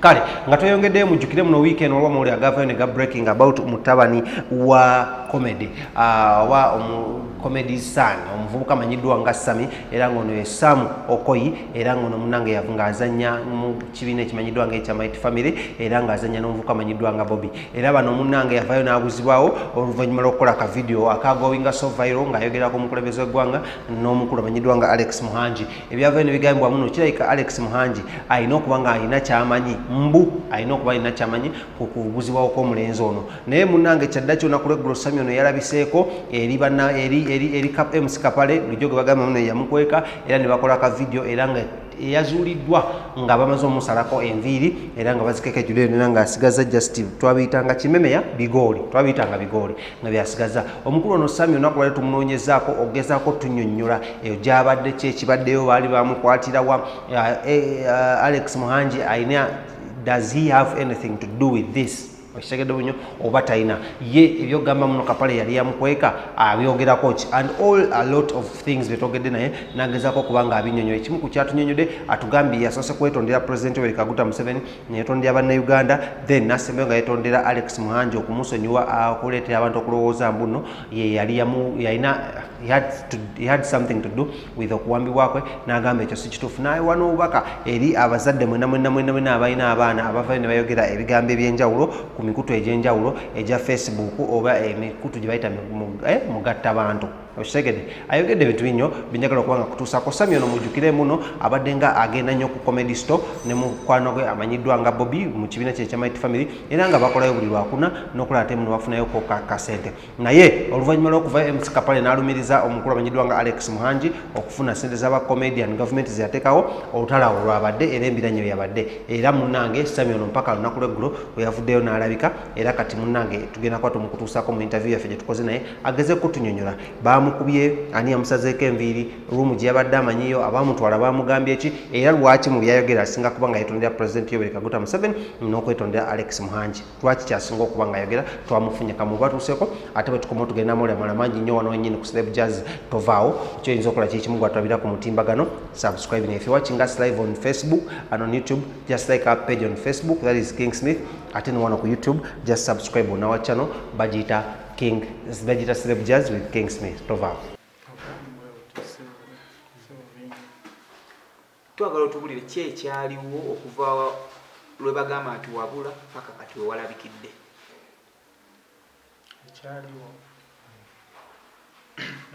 Kale nga tweyongeddeyo, mujjukire muno wiiki eno olwamawulire agavayo ne ga breaking about mutabani wa comedy, oba comedy son, omuvubuka amanyiddwa nga Sami, era ng'ono ye Sam Okoyi, era ng'ono munange ng'azannya mu kibiina ekimanyiddwa nga ekya Mighty Family, era ng'azannya n'omuvubuka amanyiddwa nga Bobby. Era bano munange yavayo n'abuzibwawo oluvannyuma lw'okukola ka video akagoinga so viral ng'ayogera ku mukulembeze w'eggwanga n'omukulu amanyiddwa nga Alex Muhangi. Ebyavayo ne bigambibwa muno kirabika Alex Muhangi alina okuba nga alina kyamanyi, mbu alina okuba alina kyamanyi ku kubuzibwawo kw'omulenzi ono. Naye munange kyaddaki olunaku lweggulo Sami ono yalabiseeko eri bana eri MC Kapale, bulijjo gwe bagamba muno yamukweka, era ne bakola ka video, era nga eyazuuliddwa nga bamaze omusalako enviiri era nga bazikekejjula yonna, ng'asigaza just twabiyitanga kimemeya bigooli, twabiyitanga bigooli nga byasigaza. Omukulu ono Sami olunaku lwali tumunoonyezaako okugezaako tunyonnyola eyo gyabadde, ki ekibaddeyo, baali bamukwatirawa, Alex Muhangi alina, does he have anything to do with this, okitegedde bunyo, oba talina ye ebyogamba muno Kapale yali yamukweka abyogerako ki, and all a lot of things byetwogedde naye nagezaako okuba nga abinyonyola. Ekimu ku kyatunyonyodde, atugambye yasoose kwetondera President Yoweri Kaguta Museveni, neyetondera Bannayuganda, then nasembayo nga yetondera Alex Muhangi okumusonyiwa okuleetera abantu okulowooza mbu nno ye yali yalina he had something to do with okuwambibwa kwe. N'agamba ekyo si kituufu, n'awa n'obubaka eri abazadde mwena mwena mwena mwena abalina abaana abavayo ne bayogera ebigambo ebyenjawulo ku mikutu egy'enjawulo egya Facebook oba emikutu gye bayita mugatta bantu. Okitegedde? Ayogedde ebintu binyo binjagala okuba nga kutuusako. Sami ono mujjukire muno abadde nga agenda nnyo ku Comedy Store ne mukwano gwe amanyiddwa nga Bobby mu kibiina kye ekya Mighty Family, era nga bakolayo buli Lwakuna n'okulaba ate muno bafunayoko kasente. Naye oluvannyuma lw'okuvayo MC Kapale n'alumiriza omukulu amanyiddwa nga Alex Muhangi okufuna sente z'aba comedian gavumenti zeyateekawo, olutalo awo lwabadde era embiranyo yabadde. Era munnange Sami ono mpaka lunaku lweggulo we yavuddeyo n'alabika, era kati munnange tugenda kuba tumukutuusaako mu interview yaffe gye tukoze naye ageze kutunyonyola baamukubye ani, yamusazeeko enviiri, room gye yabadde amanyiyo, abamutwala bamugambye ki, era lwaki mu byayogera asinga kuba nga yetondera President Yoweri Kaguta Museveni n'okwetondera Alex Muhangi, lwaki kyasinga okuba nga ayogera. Twamufunye kamubatuuseeko, ate bwe tukoma tugenda mawulire amalala mangi nnyo wano wennyini ku Celeb Jazz. Tovaawo, kyoyinza okukola kikimu gwatulabira ku mutimbagano, subscribe. If you're watching us live on Facebook and on YouTube, just like our page on Facebook, that is King Smith, ate ne wano ku YouTube just subscribe on our channel, bagiyita King, bagiyita Celeb Jazz with King Smith. Tovaawo. Twagala otubulire ki ekyaliwo okuva lwe bagamba nti wabula paka kati we walabikidde. Ekyaliwo,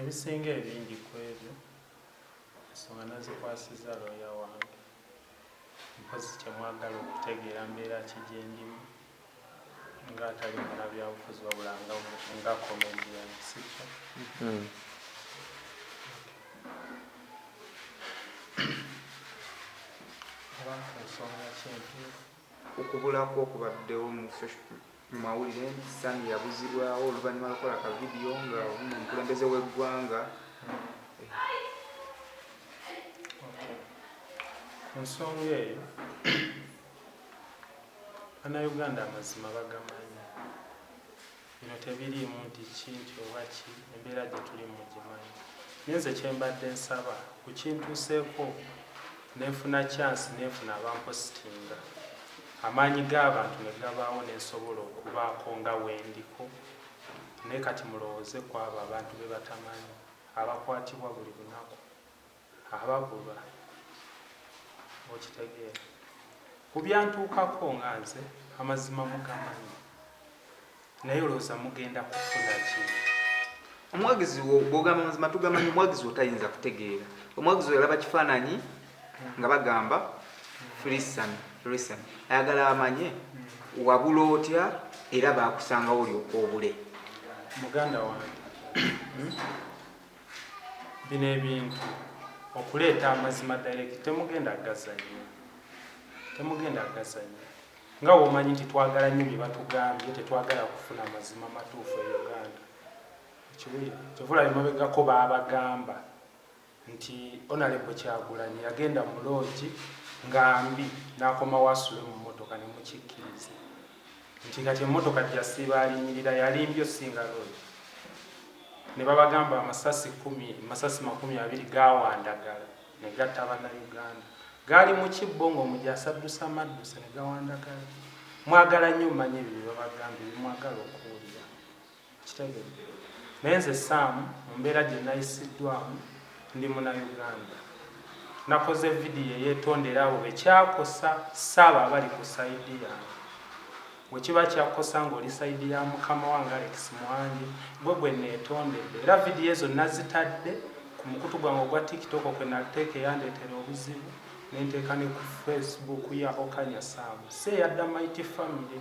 ebisinga ebingi ku ebyo ensonga nazikwasiza looya wange. Mpozi kyemwagala okutegeera mbeera ki gyendimu ngaatali munabyabufuzi wabula nga comedian, sikyo? Oba ku nsonga ki entuufu? Okubulako okubaddewo mu mawulire nti Sami yabuzibwawo oluvannyuma lwokukola ka vidiyo nga omukulembeze w'eggwanga. Okay. Ku nsonga eyo, Bannayuganda amazima bagamanyi. Bino tebiriimu nti ki nti oba ki, embeera gye tulimu mugimanyi. Naye nze kyembadde nsaba ku kintuuseeko, nenfuna chance, nenfuna abampositinga, amaanyi g'abantu ne gabaawo, nensobola okubaako nga wendiko. Naye kati mulowooze ku abo abantu be batamanyi, abakwatibwa buli lunaku, ababulwa, okitegeera? Ku byantuukako nga nze amazima mugamanyi, naye olowooza mugenda kufuna ki? Omuwagizi wo bwogamba amazima tugamanyi, omuwagizi wo tayinza kutegeera. Omuwagizi wo yalaba kifaananyi nga bagamba "Free Sammy, free Sammy", ayagala amanye wabula otya era bakusangawo olyoka obule. Muganda wange, Bino ebintu okuleeta amazima direct temugenda gazanya, temugenda gazanya. Nga womanyi nti twagala nnyo bye batugambye, tetwagala kufuna mazima matuufu e Uganda. Ekiwulira kyovula emabegako baabagamba nti Honorable Kyagulanyi yagenda mu lodge nga mbi n'akomawo asule mu mmotoka, ne mukikkiriza nti kati emmotoka gyasiiba alinyirira yalimbye osinga lodge. Ne babagamba amasasi 10, amasasi 20 gawandagala ne gatta Bannayuganda. Gaali mu kibbo ng'omujaasi addusa madduse ne gawandagala. Mwagala nnyo mumanye ebyo bye babagambye bye mwagala okuwulira. Kitegedde. Naye nze Sam mu mbeera gye nayisiddwamu ndi Munnayuganda. Nakoze vidiyo eyeetondera abo be kyakosa si abo abali ku sayidi yange. Bwe kiba kyakukosa ng'oli sayidi ya mukama wange Alex Mwanje, gwe gwe neetondedde. Era vidiyo ezo nazitadde ku mukutu gwange ogwa TikTok kwe nateeka eyandeetera obuzibu ne nteeka ne ku Facebook ya Okanya Sam, si eya The Mighty Family.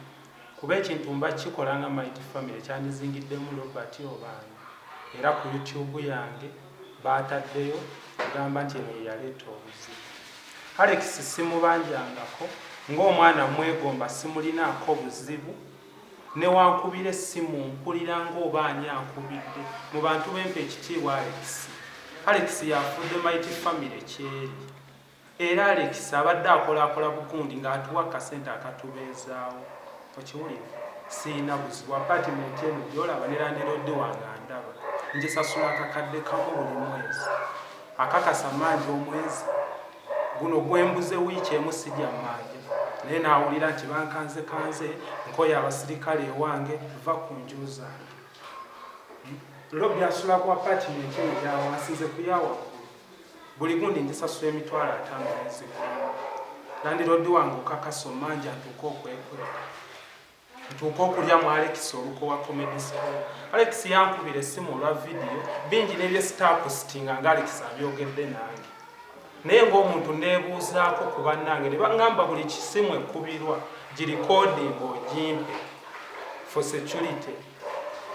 Kuba ekintu mba kikola nga Mighty Family kyandizingiddemu Robert oba ani. Era ku YouTube yange baataddeyo kugamba nti eno ye yaleeta obuzibu. Alex simubanjangako ng'omwana mmwegomba simulinaako buzibu ne w'ankubira essimu mpulira ng'oba ani ankubidde mu bantu be mpa ekitiibwa Alex. Alex y'afudde Mighty Family ky'eri era Alex abadde akolaakola bugundi ng'atuwa akasente akatubeezaawo okiwulira sirina buzibu apaatimenti eno gy'olaba ne landiroodi wange andaba ngisasula akakadde kamu buli mwezi. Akakasa mmanja omwezi guno gwembuze wiiki emu sijja mmanja naye naawulira nti bankanze kanze nkoye abasirikale ewange va ku nju zange. Hmm? Lobby asula ku apartment eno gyawansi nze kuyawaggulu buli gundi ngisasula 500,000 mwezi guno. Landiroodi wange okakasa omanja ntuuke okwekweka. Ntuuke okulya mu Alex oluko wa Comedy Store. Alex yankubira essimu olwa vidiyo bingi n'ebye sitaapositinga nga Alex abyogedde nange. Naye ng'omuntu neebuuzaako ku bannange ne baŋŋamba buli kisimu ekubirwa girikodinga ogimpe for security.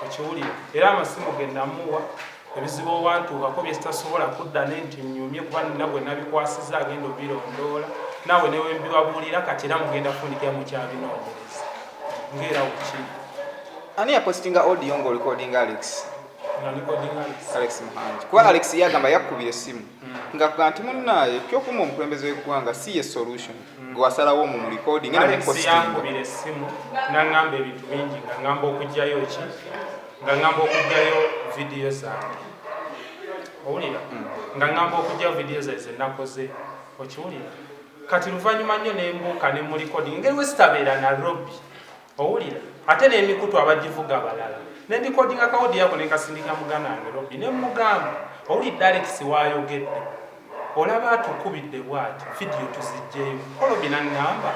Okiwulira? Era amasimu ge namuwa ebizibu owantuukako bye sitasobola kudda ne nti nnyumye kuba nina gwe nabikwasizza agenda obirondoola naawe ne we mbibabuulira kati era mugenda fundikira mukyabinoonyereza ng'era wekiri. Ani yapositinga audio ng'olikodinga Alex? Nga ndikodinga Alex. Alex Muhangi. Kuba Alex yagamba yakubira essimu ng'akugamba nti munnaaye eky'okuuma omukulembeze w'eggwanga si ye solution. Gwe wasalawo mu recording era Alex yankubira essimu n'aŋŋamba ebintu bingi nga ŋŋamba okuggyayo ki nga ŋŋamba okuggyayo vidiyo zange owulira hmm. nga ŋŋamba okuggyayo vidiyo zange ze nakoze okiwulira kati luvannyuma nnyo ne mbuuka ne mu recording engeri we sitabeera na Robby Owulira? Ate n'emikutu abagivuga balala. Ne ndikodinga ka audio ako ne nkasindika muganda wange Robby ne mmugamba, owulidde Alex w'ayogedde? Olaba atukubidde bw'ati, vidiyo tuziggyeyo. Ko Robby n'aŋŋamba,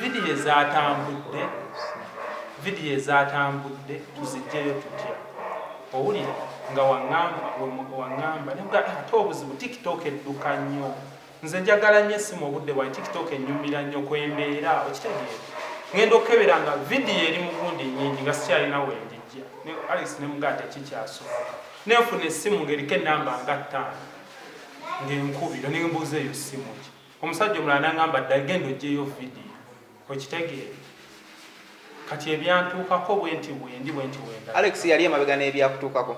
vidiyo ezaatambudde, vidiyo ezaatambudde tuziggyeyo tutya? Owulira? Nga waŋŋamba, waŋŋamba. Ne mugamba, ate obuzibu TikTok edduka nnyo. Nze njagala nnyo essimu obudde bwange tiktok ennyumira nnyo kwembeera okitegeera ngenda okukebera nga vidiyo eri mu gundi nnyingi nga sikyalina wengijja ne Alex ne mugaa tekikyasoboka nenfuna essimu ng'eriko ennamba nga ttaano ng'enkubira ne mbuuza eyo ssimu ki omusajja omulala nangamba dda genda oggyeyo vidiyo okitegeera kati ebyantuukako bwenti bwendi bwenti wenda Alex yali emabega n'ebyakutuukako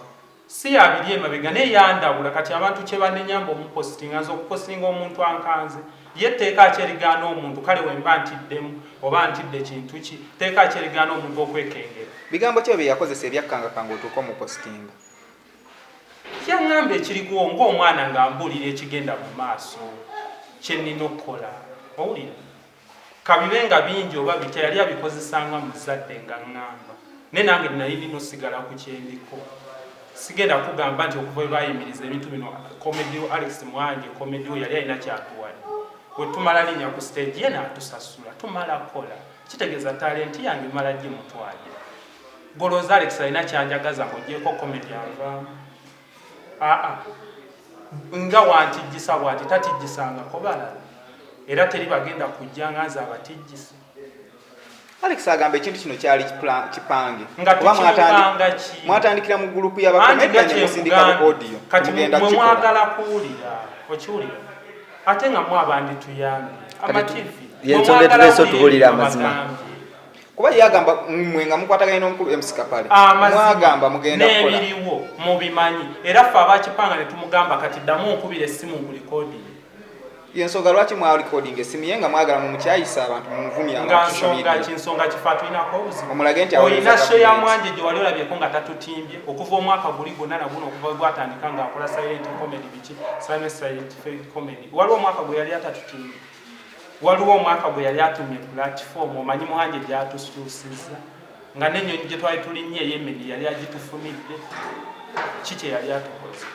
Si yabiri emabega naye yandabula kati abantu kyebanenya mbu omupositinga nze okupositinga omuntu ankanze ye tteeka ki erigaana omuntu kale wemba ntiddemu oba ntidde kintu ki tteeka ki erigaana omuntu okwekengera. Bigambo ki ebyo byeyakozesa ebyakkangakanga otuuke omupositinga? Yaŋŋamba ekiriwo ng'omwana ng'ambuulira ekigenda mu maaso kye nnina okukola owulira. Kabibe nga bingi oba bitya yali abikozesa nga muzadde nga ngamba naye nange nali nina osigala ku kyendiko sigenda kugamba nti okuva webayimiriza ebintu bino comedy wo Alex Mwanje comedy wo yali alina kyatuwadde wetumala linya ku stage ye natusasula tumala kola kitegeeza talenti yange mala gimutwalira golooza Alex alina kyanjagaza ng'ogyeko comedy avaamu aa nga wantijjisa bwati tatijjisangako balala era teri bagenda kujja nga nze abatijjise. Alex agamba ekintu kino kyali kipange nga tukipanga ki mwatandikira mu group ya bakomedian ne musindika audio kati mwe mwagala kuwulira okiwulira ate nga mwe abandituyambye ama TV yensonga etuleese otubuulira amazima kuba ye agamba mwe nga mukwataganye n'omukulu MC Kapale mwagamba mugenda kukola n'ebiriwo mubimanyi era ffe abakipanga ne tumugamba kati ddamu onkubira essimu nkulikodinge. Yensonga lwaki mwa recording esimu ye nga mwagala mumukyayisa abantu mumuvumya nga nsonga ki? Nsonga kifa tulinako obuzibu. Omulage nti olina show ya Mwanje gye wali olabyeko nga tatutimbye okuva omwaka guli gwonna na guno, okuva gwatandika nga akola silent comedy, biki, silent comedy. Waliwo omwaka gwe yali atatutimbye? Waliwo omwaka gwe yali atumye platform? Omanyi Muhanje gyatusuusizza nga n'ennyonyi gye twali tulinnye ey'emeni yali agitufunidde? Ki kye yali atukoze?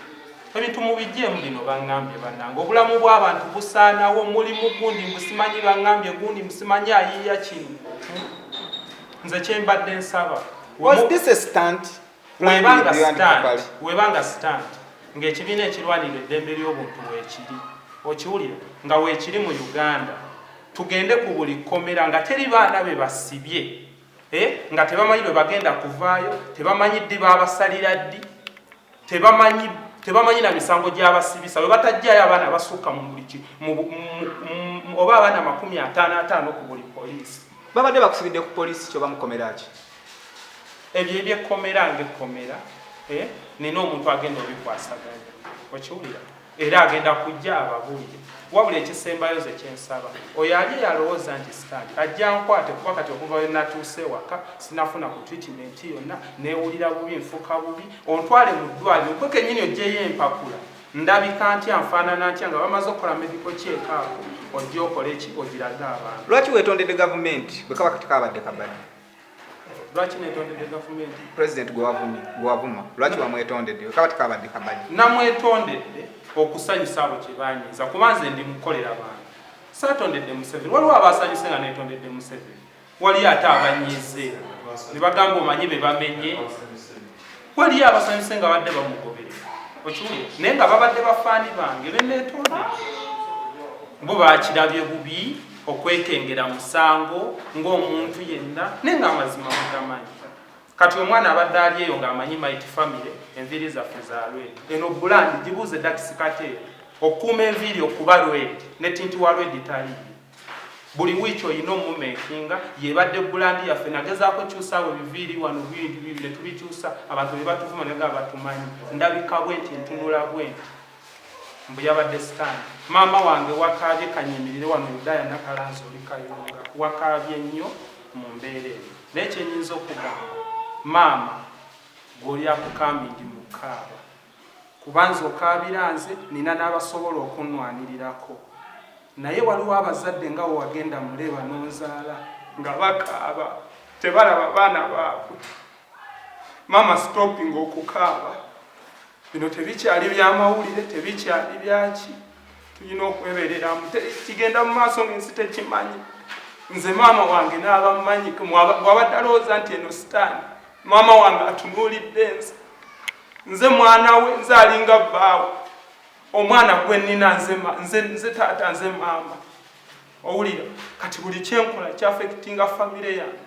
Ebintu mubijjeemu bino. Baŋŋambye, bannange, obulamu bw'abantu busaanawo. Mulimu gundi mbusimanyi, baŋŋambye gundi mbusimanyi ayiiya kino. Nze kyembadde nsaba, Was this a stunt? webanga stunt, webanga stunt ng'ekibiina ekirwanira eddembe ly'obuntu weekiri, okiwulira nga weekiri mu Uganda, tugende ku buli kkomera nga teri baana be basibye, nga tebamanyi lwe bagenda kuvaayo, tebamanyi ddi babasalira ddi, tebamanyi, tebamanyi na misango gy'abasibisa. Bwe batajjayo abaana basukka mu buli oba abaana 55 ku buli poliisi. Babadde bakusibidde ku poliisi kyoba mukomera ki? Ebyo ebyekkomera ngaekkomera, nina omuntu agenda obikwasaganya, okiwulira, era agenda kujja ababuulire. Wabula ekisembayo ze kyensaba, oyo ali eyalowooza nti stunt, ajja nkwate, kuba kati okuva we natuuse ewaka sinafuna ku treatment yonna, neewulira bubi, nfuka bubi. Ontwale mu ddwaliro gwe kennyini ogyeyo empapula, ndabika ntya, nfaanana ntya, nga bamaze okukola medical check up, ojja okole ki, ogirage abantu. Lwaki weetondedde gavumenti bwe kaba kati kabadde kabadde? Lwaki netondedde gavumenti? President gwe wavuma, lwaki wamwetondedde bwe kaba tekabadde kabadde? Namwetondedde okusanyusa abo kye banyinza, kuba nze ndi mukukolera bantu. Saatondedde Museveni. Waliwo abasanyuse nga netondedde Museveni, waliyo ate abanyize ne bagamba omanyi be bamenye. Waliyo abasanyuse nga badde bamugoberera, okiwulira, naye nga babadde bafaani bange beneetondedde, bo bakirabye bubi okwekengera musango ng'omuntu yenna, naye nga amazima mugamanyi. Kati omwana abadde ali eyo ng'amanyi Mighty Family, enviiri zaffe za red. Eno brand gibuuze Dax Kartel, okuuma enviiri okuba red ne tint wa red taliyo. Buli wiiki olina omumakinga yebadde brand yaffe. Nagezaako kyusaawo ebiviiri wano bintu bibi ne tubikyusa, abantu ne batuvuma, naye nga batumanyi. Ndabika bwe nti, ntunula bwe nti, mbu yabadde stunt. Maama wange wakaabye, kanyimirire wano. Yudaya Nakalanzi, oli Kayunga, wakaabye nnyo mu mbeera eno, naye kyenyinza okugamba maama, gw'oli akukamindi mu kaaba, kubanza okaabira nze nina n'abasobola okunnwanirirako, naye waliwo abazadde nga wewagenda muleeba n'onzaala nga bakaaba tebalaba baana baabwe. Maama, stopping okukaaba. Bino tebikyali byamawulire, tebikyali byaki, tulina okwebereramu. Kigenda mu maaso ngaensi tekimanyi. Nze maama wange n'abamanyi bwabadde alowooza nti eno stunt, maama wange atunuulidde nze, nze mwana we, nze alinga bbaawe, omwana gwe nnina nze, nze taata, nze maama, owulira? Kati buli kyenkola kyaffectinga famire yange.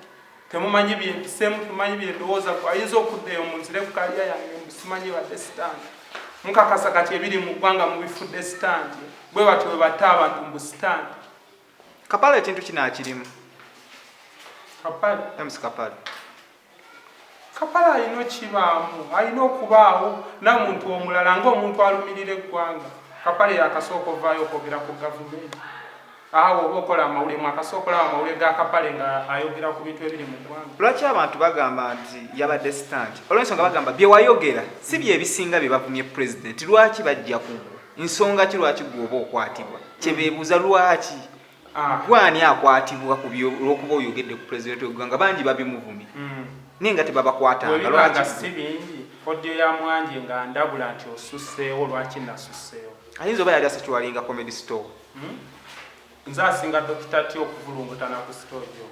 Temumanyi byempiseemu, temumanyi byendowooza. Gwe ayinza okudda eyo munzire ku career yange, mbusimanyi badde stunt. Mukakasa kati ebiri mu ggwanga mubifudde stunt? Bwe batyo bwe batta abantu, mbu stunt. Kapale ekintu kino akirimu? Kapale? MC Kapale. Kapale alina okibaamu, alina okubaawo namuntu omulala ngaomuntu alumirira eggwanga. Kapale yakasooka ovaayo okwogera ku gavumenti. Awo oba okola amawulire, mwakasooka olaba amawulire ga Kapale nga ayogera ku bintu ebiri mu ggwanga? Lwaki abantu bagamba nti yabadde stunt? Olwensonga bagamba bye wayogera si byebisinga bye bavumye president. Lwaki bajja ku ggwe? Nsonga ki lwaki gwe oba okwatibwa? Kyebeebuuza, lwaki gwani akwatibwa ku olwokuba oyogedde ku president w'eggwanga? Bangi babimuvumye naye nga tebabakwatanga. Webibanga lwaki? Si bingi. Audio ya Mwanje nga ndabula nti osusseewo, lwaki nasusseewo? Ayinza oba yali asecuringa Comedy Store. Nze asinga Dokita T okuvulungutana ku stage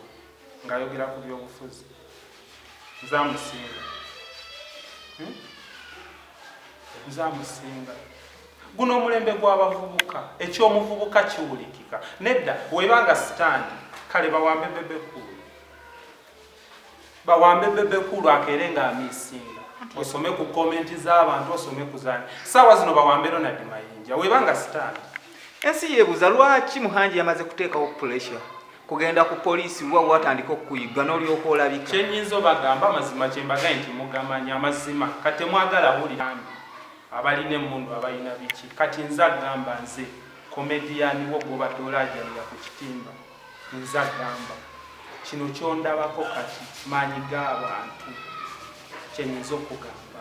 ng'ayogera ku byobufuzi, nze amusinga. Nze amusinga. Guno omulembe gw'abavubuka, ekyomuvubuka kiwulikika. Nedda, webanga stunt, kale bawambe Bebe Cool, bawambe Bebe Cool akeere ng'amiisinga, osome ku comment z'abantu, osome ku zani. Saawa zino bawambe Ronald Mayinja webanga stunt. Ensi yeebuuza lwaki Muhangi yamaze kuteekawo pressure kugenda ku poliisi, wa watandika okukuyigga n'olyoka olabika. Kyenyinza obagamba amazima, kyembagaye nti mugamanya amazima, kati temwagala wulira abalina emundu, abalina biki. Kati nze agamba nze Comedian wo gw'obadde olaajanira ku kitimba, nze agamba kino ky'ondabako kati maanyi g'abantu. Kye nnyinza okugamba,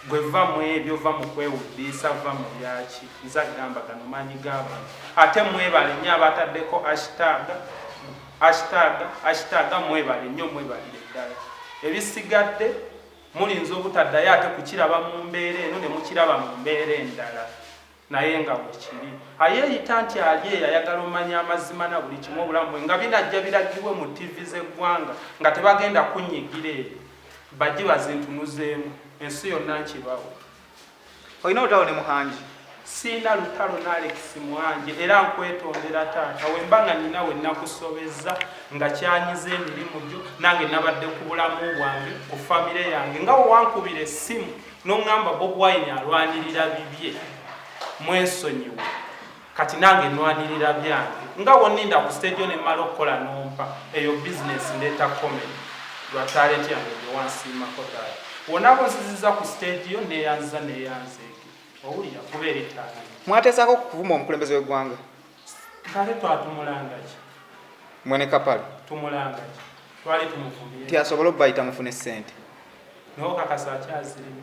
gwe va mu ebyo, va mu kwewuddiisa, va mu byaki. Nze agamba gano maanyi g'abantu. Ate mwebale nnyo abataddeko hashtag, hashtag, hashtag. Mwebale nnyo, mwebalire ddala. Ebisigadde mulinza obutaddayo ate kukiraba mu mbeera eno ne mukiraba mu mbeera endala, naye nga bwekiri. Ayeeyita nti ali eyo ayagala omanya amazima na buli kimu, obulamu bwe nga binajja biragibwe mu ttivi z'eggwanga nga tebagenda kunyigira eyo, bajje bazintunuzeemu ensi yonna nkibawe. Olina olutalo ne Muhangi? Siina lutalo ne Alex Muhangi, era nkwetondera taata wemba nga nina we nakusobezza nga kyanyiza emirimu gyo. Nange nabadde ku bulamu bwange, ku famire yange, nga wewankubira essimu n'oŋŋamba Bobi Wine alwanirira bibye, mwesonyiwe. Kati nange nwanirira byange, nga wonninda ku stage ne mmala okukola nompa eyo bizinesi, ndeeta comedy lwa talent yange gye wansiimako taata. Wonaba onziziza ku stage yo, neeyanziza, neeyanzeege, owulira, kuba eri talent. Mwateesaako okuvuma omukulembeze w'eggwanga? Kale twatumulanga ki? Mwene Kapale. Tumulanga ki? Twali tumuvumye? Nti asobole okubayita mufune ssente. Naye okakasa akyazirina?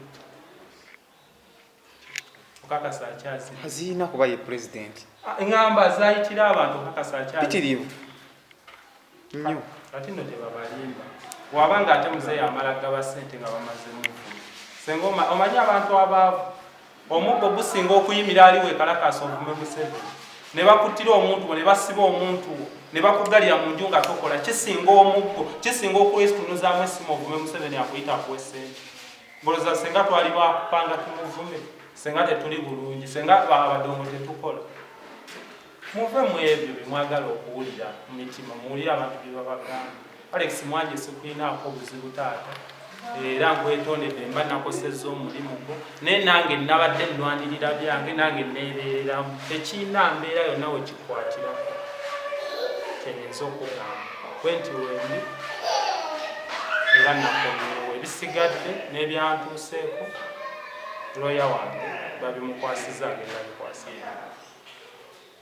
Okakasa akyazirina? Aziina kuba ye pulezidenti. Ah, ŋŋamba zayitira abantu, okakasa akyazirina? Bitiriivu nnyo. Kati nno tebabalimba, waba nga ate muzeeyi amala gaba ssente nga bamaze muvuma. Senga omanyi abantu abaavu omuggo gusinga okuyimira ali wekalakasa ovume Museveni ne bakuttira omuntu wo, ne basiba omuntu wo, ne bakugalira mu nju nga tokola, kisinga omuggo, kisinga okwetunuzaamu essimu ovume Museveni akuyita akuwa essente. Ngoloza senga twali bakupanga tumuvume, senga tetuli bulungi, senga abadongo tetukola. Muve mu ebyo bye mwagala okuwulira mu mitima, muwulire abantu bye babagamba. Alex Muhangi, sikulinaako obuzibu taata, era nkwetondedde mba nakosezza omulimu gwo, naye nange nabadde nnwanirira byange, nange neebeereramu, tekiina mbeera yonna wekikwatirako. Kyenyinza okugamba bwe nti wendi era nakomyewo. Ebisigadde n'ebyantuuseeko, looya wange babimukwasiza, agenda bikwasa.